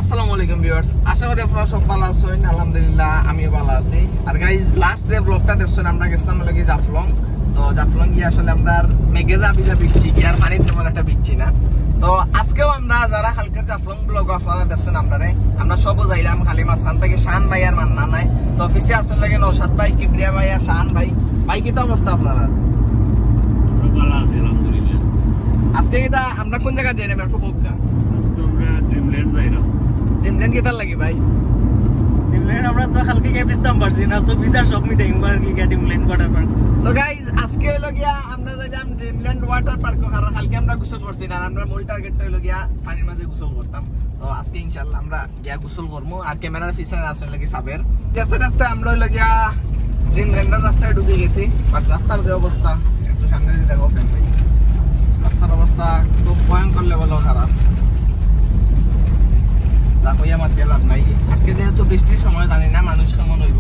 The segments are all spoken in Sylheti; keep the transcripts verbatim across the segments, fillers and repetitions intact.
আসসালামু আলাইকুম ভিউয়ার্স, আশা করি আপনারা সব ভালো আছেন। আলহামদুলিল্লাহ, আমিও ভালো আছি। আর গাইজ, লাস্ট যে ব্লগটা দেখছেন, আমরা গেছিলাম হলো কি জাফলং। তো জাফলং গিয়া আসলে আমরা মেঘে দাবি দাবি ভিজছি, গিয়ার পানির তেমন একটা ভিজছি না। তো আজকেও আমরা যারা কালকের জাফলং ব্লগ আপনারা দেখছেন আমরারে, আমরা সবও যাইলাম, খালি মাঝখান থেকে শান ভাই আর মান্না নাই। তো অফিসে আসলে লাগে নৌশাদ ভাই, কিবরিয়া ভাই আর শান ভাই। ভাই, কিতা অবস্থা আপনারা? আমরা ভালো আছি, আলহামদুলিল্লাহ। আজকে কিতা আমরা কোন জায়গা যাইলাম একটু বলকা? আজকে আমরা ড্রিমল্যান্ড যাইলাম। ড্রিমল্যান্ড কিতার লাগি ভাই? ড্রিমল্যান্ড আমরা তো কালকে গিয়া ভিজতাম পারছি না, তো ভিজার শখ মিটাইমু আর কি, গিয়া ড্রিমল্যান্ড ওয়াটার পার্ক। তো গাইজ, আজকে হলো গিয়া আমরা যাইলাম ড্রিমল্যান্ড ওয়াটার পার্ক, কারণ কালকে আমরা গোসল করছি না, আর আমরা মূল টার্গেটটা হলো গিয়া পানির মাঝে গোসল করতাম। তো আজকে ইনশাআল্লাহ আমরা গিয়া গোসল করমু। আর ক্যামেরার পিছনে আছে লাগি সাবের। দেখতে দেখতে আমরা হইলো গিয়া ড্রিমল্যান্ডের রাস্তায় ঢুকে গেছি, বাট রাস্তার যে অবস্থা, একটু সামনে যদি দেখো সেম ভাই, রাস্তার অবস্থা খুব ভয়ঙ্কর লেভেলও খারাপ। যা কইয়া মাতিয়া লাভ নাই। আজকে যেহেতু বৃষ্টির সময়, জানি না মানুষ কেমন হইব।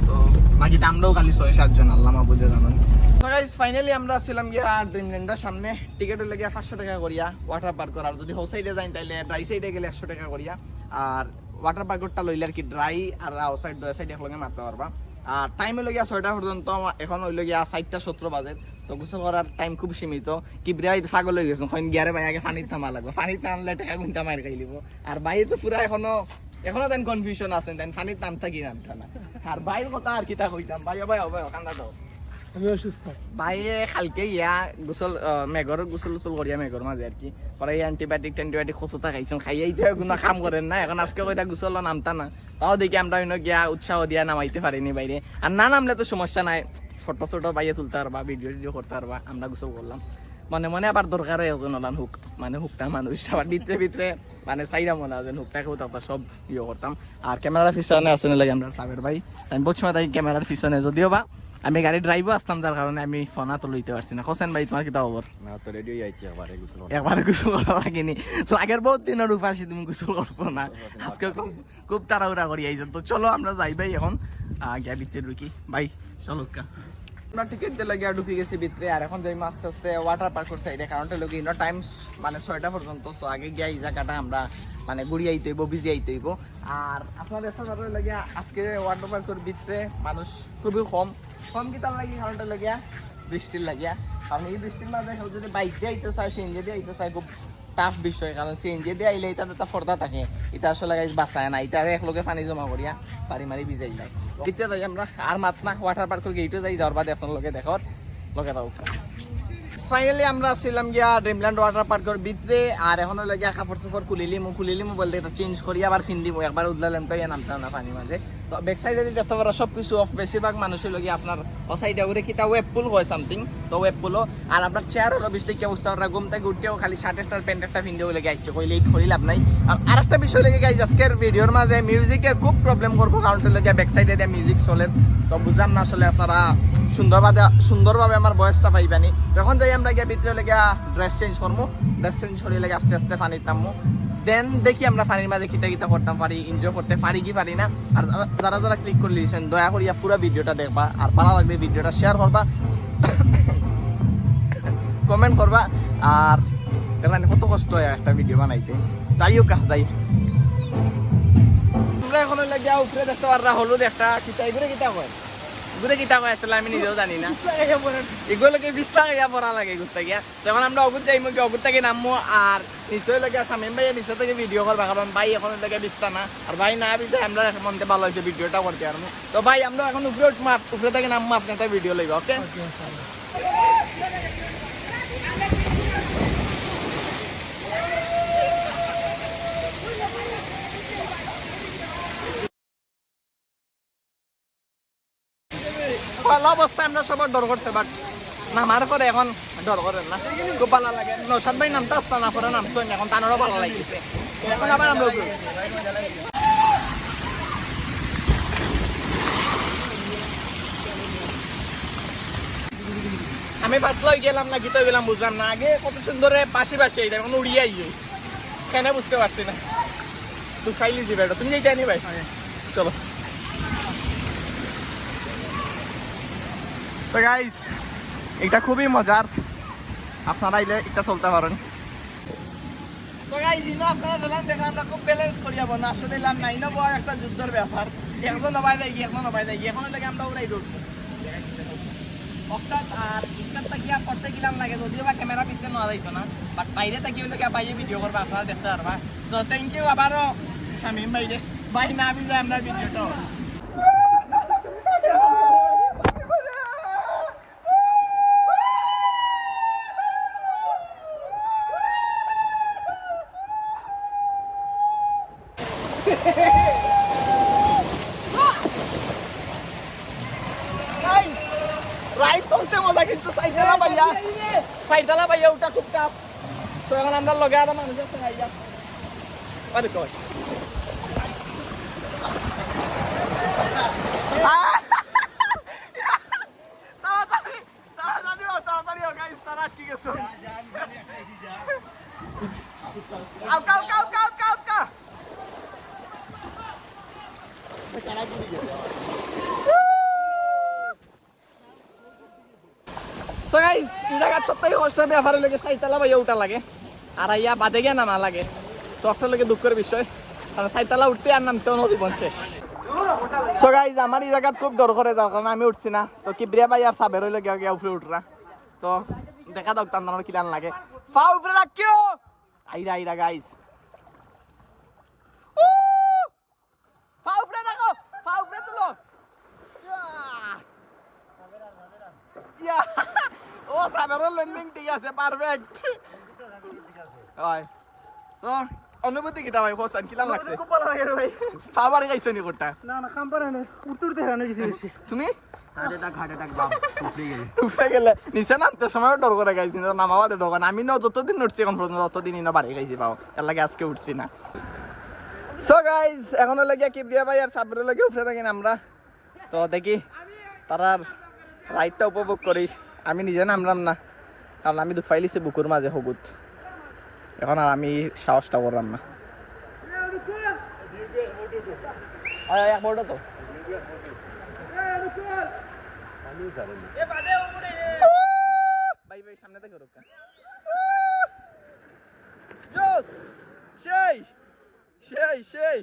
তো বাকিতে আমরাও খালি ছয় সাতজন, আল্লাহ মাহবুদে জানেন। তো গাইজ, ফাইনালি আমরা আসছিলাম গিয়া ড্রিমল্যান্ডের সামনে। টিকিট হইলো গিয়া পাঁচশো টাকা করিয়া ওয়াটার পার্ক করার, যদি হো সাইডে যাইন তাইলে ড্রাই সাইডে গেলে একশো টাকা করিয়া। আর ওয়াটার পার্কটা লইলে আর কি ড্রাই আর রাও সাইড দুই সাইডে একলগে মারতে পারবা। আর টাইম হইলো গিয়া ছয়টা পর্যন্ত, এখন হইলো গিয়া চারটা সতেরো বাজে। তো গোসল করার টাইম খুব সীমিত। কিবরিয়া ভাই পাগল হয়ে গেছে, কইন গিয়ারে ভাই আগে পানিত নামা লাগবো, পানিত নামলে টাকা গুনতে মার খাই লিব। আর ভাই তো পুরা এখনো, এখনো তাইন কনফিউশন আছেন, তাইন পানিত নামতা কি নামতা না। আর ভাইর কথা আর কিতা কইতাম, ভাই, ও ভাই, ও ভাই, ও কান্দা দাও। আমি অসুস্থ। ভাইয়ে কালকে ইয়া গোসল, আহ, মেঘর গোসল গোসল করিয়া মেঘর মাঝে আর কি। পরে এই অ্যান্টিবায়োটিক ট্যান্টিবায়োটিক কততা খাইছন, খাইয়াই তো কোনো কাম করেন না। এখন আজকে কইতা গোসল নামতা না। তাও দেখি আমরা অন্য গিয়া উৎসাহ দিয়া নামাইতে পারিনি ভাইরে। আর না নামলে তো সমস্যা নাই, ফটো ছোটো ভাইয়ে তুলতে পারবা, ভিডিও টিডিও করতে পারবা। আমরা গোসল করলাম, মনে মনে আবার দরকার হয় একজন ওলান হুক, মানে হুকটা মানুষ আবার ভিতরে ভিতরে মানে চাইরা মনে হয় যেন হুকটা কেউ থাকতা সব ইয়ে করতাম। আর ক্যামেরার পিছনে আসলে লাগে আমরা সাবের ভাই, আমি বলছি তাই ক্যামেরার পিছনে, যদিও বা আমি গাড়ি ড্রাইভও আসতাম, যার কারণে আমি ফোন তো লইতে পারছি না। হোসেন ভাই, তোমার কিতা খবর? না, তো রেডি হয়ে আইছি একবারে গোসল করার। একবারে গোসল করা লাগেনি? তো আগের বহুত দিনের উপাসী তুমি গোসল করছো না, গোসল করছি না। আজকে খুব, খুব তাড়াহুড়া করি আইছো। তো চলো আমরা যাই ভাই এখন, আহ, গিয়া ভিতরে ঢুকি ভাই, চলো কা। আমরা টিকিট দিয়ে লাগিয়া ঢুকি গেছি ভিতরে, আর এখন যাই আস্তে আস্তে ওয়াটার পার্কর সাইডে, কারণ হলো কি ইনো টাইম মানে ছয়টা পর্যন্ত। সো আগে গিয়া এই জায়গাটা আমরা মানে ঘুরি আইতে হইব, ভিজি আইতে হইব। আর আপনারা দেখতে পারবেন লাগিয়া আজকে ওয়াটার পার্কর ভিতরে মানুষ খুবই কম। কম কিতার লাগি? কারণটা লাগিয়া বৃষ্টির লাগিয়া। কারণ এই বৃষ্টির মাঝে কেউ যদি বাইক দিয়ে আইতে চায়, সিএনজি দিয়ে আইতে চায়, খুব টাফ বিষয়। কারণ সিএনজি দিয়ে আইলে এটা তো একটা পর্দা থাকে, এটা আসলে গাইজ বাঁচায় না, এটা একলগে পানি জমা করিয়া পারি মারি ভিজাই যায়। ভিতরে যাই আমরা, আর মাত না, ওয়াটার পার্কর গেটও যাই, যাওয়ার বাদে আপনার লগে দেখা, লগে থাকো। ফাইনালি আমরা আসছিলাম গিয়া ড্রিমল্যান্ড ওয়াটার পার্কর ভিতরে, আর এখন হলো গিয়া কাপড় চোপড় খুলিলিমু, খুলিলিমু বলতে এটা চেঞ্জ করি আবার ফিন্দিমু, একবার উদলা লেমটা ইয়া নামতে না পানির মাঝে। তো ব্যাক সাইডে যদি দেখতে পারো সব কিছু অফ, বেশিরভাগ মানুষ হইলো গিয়া আপনার ও সাইডে ওগুলো কিতা ওয়েব পুল হয় সামথিং, তো ওয়েব পুলও। আর আপনার চেয়ারও রবিশ দেখিয়া বুঝতে পাররা, ঘুম থেকে উঠেও খালি শার্ট একটা প্যান্ট একটা ফিন্দে হইলে গিয়া ইচ্ছে কইলে ইট করি লাভ নাই। আর আরেকটা বিষয় লাগে গাইজ, আজকের ভিডিওর মাঝে মিউজিকে খুব প্রবলেম করবো, কারণ হইলো গিয়া ব্যাক সাইডে দিয়ে মিউজিক চলের, তো বুঝলাম না আসলে আপনারা সুন্দরভাবে, সুন্দরভাবে আমার ভয়েসটা পাইবানি। তো এখন যাই আমরা গিয়া ভিতরে লেগে ড্রেস চেঞ্জ করবো, ড্রেস চেঞ্জ করিয়া লেগে আস্তে আস্তে পানিত নামবো। দেন দেখি আমরা পানির মাঝে কিতা কিতা করতাম পারি, এনজয় করতে পারি কি পারি না। আর যারা, যারা যারা ক্লিক করে লিছেন, দয়া করিয়া পুরা ভিডিওটা দেখবা, আর ভালো লাগলে ভিডিওটা শেয়ার করবা, কমেন্ট করবা। আর দেখবেন কত কষ্ট হয় একটা ভিডিও বানাইতে। যাই হোক, যাই। আমরা এখন হইলো গিয়া উপরে দেখতে পাররা হলুদ একটা কিতা, এগুলো কিতা কয়? এগুলো কিতা কয় আসলে আমি নিজেও জানি না। এগুলোকে বিশ টাকা গিয়া পড়া লাগে ঘুরতে গিয়া। তো এখন আমরা অগুত যাইমু কি, অগুত থেকে নামমু, আর নিচে লাগে শামীম ভাই নিচে থেকে ভিডিও করবা, কারণ ভাই এখন লাগে বিছনা না, আর ভাই না বিছায় আমরা এখন মনতে ভালো হয়েছে ভিডিওটা করতে পারবো। তো ভাই আমরা এখন উপরে উঠবো, আপ-, উপরে থেকে নামমু, আপনি একটা ভিডিও লইবা, ওকে? পয়লা অবস্থায় আমরা সবার ডর করছে, বাট নামার পরে এখন ডর করের না, খুব ভালো লাগে। নৌশাদ ভাই নামতে আসতে না, পরে নামছেন, এখন তানোরও ভালো লাগছে। এখন আবার আমরা উপরে। আমি পাতলা হয়ে গেলাম না, কিতা গেলাম বুঝলাম না। আগে কত সুন্দরে পাশে পাশে, এখন উড়িয়ে আইয়ে, কেন বুঝতে পারছি না। তো খাইলি যে বেটা, তুমি যাইতে আনি ভাই। চলো। তো গাইস, এটা খুবই মজার, আপনারা আইলে এটা চলতে পারেন। তো গাইস, ইনো আপনারা যেলান দেখেন, আমরা খুব ব্যালেন্স করিয়া বনো, আসলে এলান নাই, ইনো বড় একটা যুদ্ধর ব্যাপার। একজন ওবায় যাইগি, একজন ওবায় যাইগি, এখন লাগে আমরা উড়াই উঠবো। অর্থাৎ আর ইফতার থাকিয়া করতে গেলাম লাগে, যদিও বা ক্যামেরা ভিতরে নেওয়া যাইতো না, বাট বাইরে থাকি হইলে গিয়া বাইরে ভিডিও করবা, আপনারা দেখতে পারবা। তো থ্যাংক ইউ আবারও শামীম ভাইরে, ভাই না ভিজা আমরা ভিডিওটা। গাইস, রাইড চলছে মজা, কিন্তু চাইরতলা পাইয়া, চাইরতলা পাইয়া উঠা খুব টাফ। তো এখন আমরার লগে আরো মানুষ আছে, আইয়া। আরে কই? আহ! তাড়াতাড়ি, তাড়াতাড়ি হও, তাড়াতাড়ি হও, গাইস, তারা আটকি গেছে। আউকা, আউকা, আউকা, আউকা, আউকা। So guys, ই জাগাত সবথেকে কষ্টর ব্যাপার অইলো গিয়া চাইরতলা বাইয়া উঠা লাগে, আর আইয়া বাদে গিয়া নামা লাগে। So একটা লাগে দুঃখর বিষয়, কারণ চাইরতলা উঠতে আর নামতে অনো জীবন শেষ। So guys, আমার ই জাগাত খুব ডর করে, যার কারণে আমি উঠছি না। তো কিবরিয়া ভাই আর সাবের অইলো গিয়া, গিয়া উপরে উঠরা। তো দেখা যাউক তান আমার কিলান লাগে। ফাও উপরে রাখিও। আইরা, আইরা, গাইস। ফাও উপরে রাখো, ফাও উপরে তুলো। ইয়া। ইয়া। ও, সাবেরর ল্যান্ডিং ঠিক আছে, পারফেক্ট। হয়। So, অনুভূতি কিতা ভাই, হোসেন, কিলান লাগছে? খুব ভালা লাগে রে ভাই। ফাও বাড়ি খাইছো নি কোনটা? না, না, কাম পারে না। উঠতে উঠতে হেরান অই গেছি বেশি। তুমি? হার্ট অ্যাটাক, হার্ট অ্যাটাক, বাপ, উপরে গেলে। উপরে গেলে, নিচে নামতে সময় ডর করে, গাইস, কিন্তু নামা বাদে ডর করে না। আমি না যতদিন উঠছি এখন পর্যন্ত, ততদিন ইনো বাড়ি খাইছি পাও, এর লাগি আজকে উঠছি না। So গাইস, এখন অইলো গিয়া কিবরিয়া ভাই আর সাব্বিরর লগে উপরে থাকি আমরা। তো দেখি, তারার রাইডটা উপভোগ করি। আমি নিজে নামরাম না, কারণ আমি দুখ পাইলিছি বুকুর মাঝে হগুত। এখন আর আমি সাহসটা কররাম না। আয়, আয়, এক বড় তো। ভাই, ভাই, সামনে থেকে রুক্কা। জোস! সেই! সেই, সেই!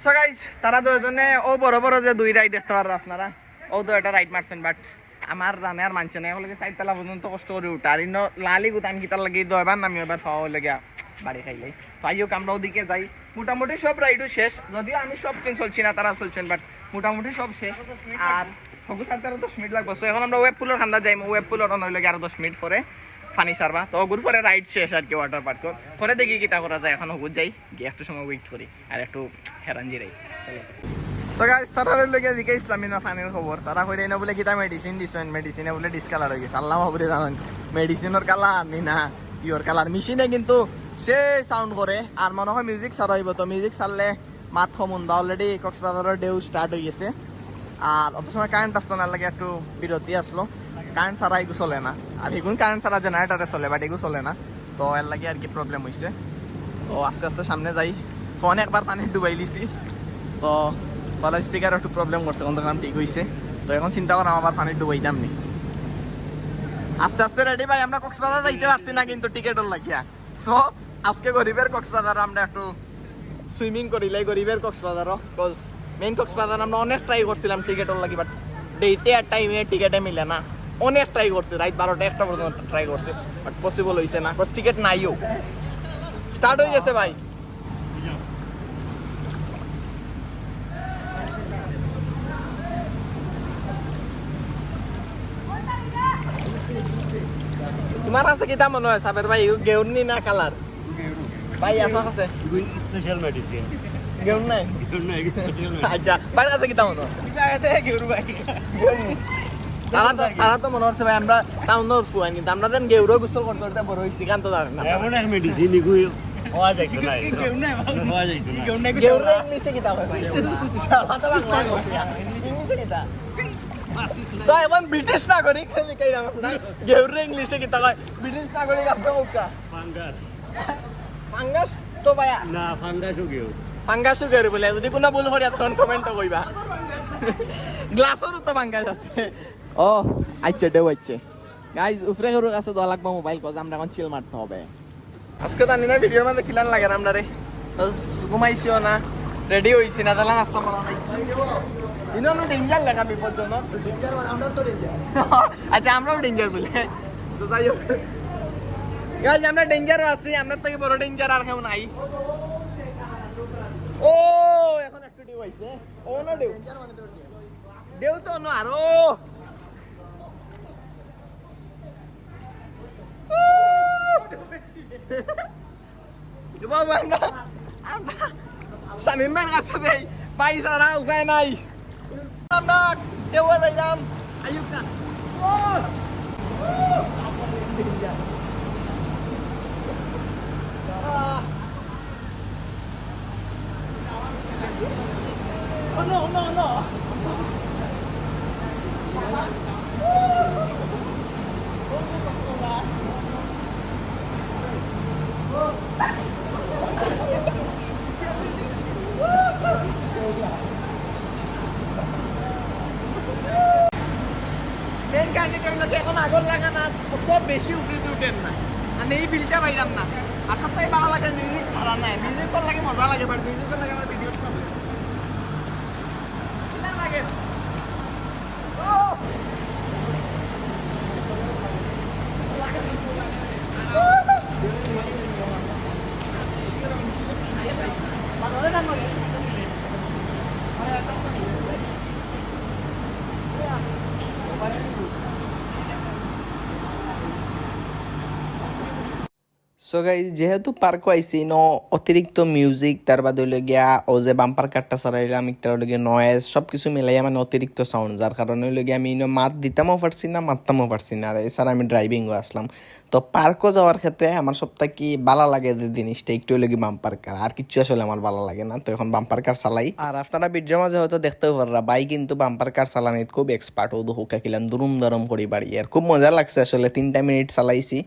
So গাইস, তারা দুইজনে ও বড় বড় যে দুই রাইড দেখতে পাররা আপনারা, ও তো একটা রাইড মারছেন, বাট আমার জানে আর মানছে না। এখন লাগে চাইরতলা পর্যন্ত কষ্ট করি উঠা, আর ইনো লালি গুতান কিতার লাগি দুইবার নামি, এবার পাওয়া অইলো গিয়া বাড়ি খাইলে। তো আইউক, আমরা ওদিকে যাই। মোটামুটি সব রাইডও শেষ, যদিও আমি সব দিন চলছি না, তারা চলছেন, বাট মোটামুটি সব শেষ। আর হগু ছাড়তে আরো দশ মিনিট লাগবো। So এখন আমরা ওয়েভ পুলর কান্দাত যাইমু, ওয়েভ পুলর অনো অইলো গিয়া আরো দশ মিনিট পরে পানি ছাড়বা। তো ওগুর পরে রাইড শেষ আর কি, ওয়াটার পার্ক। পরে দেখি কিতা করা যায়, এখন হগুত যাই, গিয়া একটু সময় ওয়েট করি আর একটু হেরান জিরাই। চলো। So গাইস, তারার লগে জিকাইছলাম ইনো পানির খবর। তারা কইরা ইনো বুলে কিতা মেডিসিন দিছইন, মেডিসিনে বুলে ডিসকালার অই গেছে। আল্লাহ মাবুদে জানইন মেডিসিনর কালার নি না ইওর কালার। মেশিনে কিন্তু সেই সাউন্ড করে, আর মনে হয় মিউজিক ছাড়া অইবো। তো মিউজিক ছাড়লে মাত কম হুনবা। Already কক্সবাজারর ঢেউ স্টার্ট অই গেছে। আর অত সময় কারেন্ট আসলো না, এর লাগি একটু বিরতি আসলো। কারেন্ট ছাড়া এগু চলে না, আর এগুন কারেন্ট ছাড়া জেনারেটরে চলে, বাট এগু চলে না। তো এর লাগি আর কি প্রবলেম অইছে। তো আস্তে আস্তে সামনে যাই। ফোন একবার পানিত ডুবাইলিছি, তো ভালা স্পিকার একটু প্রবলেম করছে, কিন্তু এখন ঠিক অইছে। তো এখন চিন্তা করাম আবার পানিত ডুবাইতাম নি। আস্তে আস্তে রেডি ভাই, আমরা কক্সবাজার যাইতে পারছি না কিন্তু টিকেটর লাগিয়া। So আজকে গরিবের কক্সবাজার আমরা একটু সুইমিং করিলাই, গরিবের কক্সবাজারও, কজ মেইন কক্সবাজার আমরা অনেক ট্রাই করছিলাম টিকেটর লাগি, বাট ডেটে আর টাইমে টিকেটে মিলে না। অনেক ট্রাই করছি, রাইত বারোটা একটা পর্যন্ত ট্রাই করছি, বাট পসিবল অইছে না, কজ টিকেট নাইও। স্টার্ট অই গেছে ভাই। তোমার আছে কিতা মনে হয় সাবের ভাই, গেউর নি না কালার? ভাই, আপনার কাছে? Special medicine. গেউর নাই? গেউর নাই, স্পেশাল মেডিসিন। আচ্ছা, ভাইর কাছে কিতা মনে হয়? এটা এতে গেউর ভাই। গেউর নি? তারা তো, তারা তো মনে হচ্ছে ভাই, আমরা টাউনর ফুয়ান, কিন্তু আমরা যেন গেউরো গোসল করতে করতে বড় হইছি, কান তো জানেন না। এমন এক মেডিসিন, এগু খাওয়া যাইতো না। গেউর নাই, বাবা। খাওয়া যাইতো না। গেউর নাই, গেউরো ইংলিশে কিতা হয় ভাই? শালা তো বাংলা বলছে, ইংলিশে কিতা? তো এখন ব্রিটিশ নাগরিক, আমি কইলাম আপনার, গেউরো ইংলিশে কিতা হয়? ব্রিটিশ নাগরিক আপনি কোকা? ফাঙ্গাস। ফাঙ্গাস তো ভাইয়া। না, ফাঙ্গাসও গেউর। ফাঙ্গাসও গেউর বুলে, যদি কোনো ভুল করি তখন কমেন্টে কইবা। গ্লাসেরও তো ফাঙ্গাস আছে। ও, আচ্ছা, ঢেউ আইছে। গাইস, উপরে কেউর কাছে দেওয়া লাগবো মোবাইল, কজ আমরা এখন চিল মারতে হবে। আজকে জানি না ভিডিওর মাঝে কিলান লাগে আমরা রে। তো ঘুমাইছিও না, রেডি হইছি না, তাহলে নাস্তা মারা নাই। ইনো ডেঞ্জার লাগা বিপজ্জনক। আচ্ছা, আমরাও ডেঞ্জার বলি। তো যাই হোক, গাইস, আমরা ডেঞ্জারও আছি, আমরার থাকি বড় ডেঞ্জার আর কেউ নাই। ও, এখন একটু ঢেউ আইছে। ও না ঢেউ। ঢেউ তো অন্য আরো। এ বাবা, আমরা, আমরা শামীম ভাইর কাছে দেই। ভাই ছাড়া উপায় নাই। আমরা ঢেউয়ে যাইলাম। আইয়ুব খান। ও! আহ! মেইন কাহিনীটা হইলো যে এখন আগর লাগা না, অত বেশি উপরে উঠের না। মানে এই ফিলটা পাইলাম না। আর সবথেকে ভালা লাগে মিউজিক ছাড়া নাই। মিউজিক লাগে মজা লাগে, but মিউজিক লাগে আমার ভিডিও লাগে। সো গাইস, যেহেতু পার্কও আইছি, ইনো অতিরিক্ত মিউজিক, তার বাদে হইলো গিয়া ও যে বাম্পার কারটা চালাইলাম, একটা হইলো গিয়া নয়েজ, সব কিছু মিলাইয়া মানে অতিরিক্ত সাউন্ড, যার কারণে হইলো গিয়া আমি ইনো মাত দিতামও পারছি না, মাততামও পারছি না। আর এছাড়া আমি ড্রাইভিংও আসলাম। তো পার্কও যাওয়ার ক্ষেত্রে আমার সব থাকি ভালা লাগে যে জিনিসটা একটু হইলো গিয়া বাম্পার কার, আর কিচ্ছু আসলে আমার ভালা লাগে না। তো এখন বাম্পার কার চালাই। আর আপনারা ভিডিওর মাঝে হয়তো দেখতেও পাররা, ভাই কিন্তু বাম্পার কার চালানিত খুব এক্সপার্ট। ও দেখো কিলান দুরুম দারুম করি বাড়ি। আর খুব মজা লাগছে আসলে, তিনটা মিনিট চালাইছি।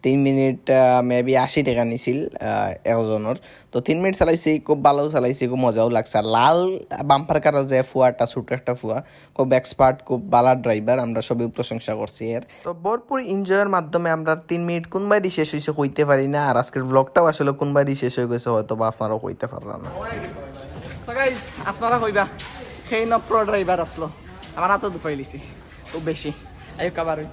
তিন মিনিট, আহ, মেবি আশি টেকা নিছিল, আহ, একজনর। তো তিন মিনিট চালাইছি, খুব ভালাও চালাইছি, খুব মজাও লাগছে। আর লাল বাম্পার কারো যে ফুয়াটা, ছোট একটা ফুয়া, খুব এক্সপার্ট, খুব ভালা ড্রাইভার, আমরা সবই প্রশংসা করছি এর। তো ভরপুর এনজয়ের মাধ্যমে আমরা তিন মিনিট কোন বায়দি শেষ হইছে কইতে পারি না, আর আজকের ব্লগটাও আসলে কোন বায়দি শেষ হয়ে গেছে হয়তো বা আপনারাও কইতে পাররা না। সো গাইস, আপনারা কইবা, কেইন প্রো ড্রাইভার আসলো, আমার হাতো দুপাইলিছি খুব বেশি। আইয়ুব খান, বার হই।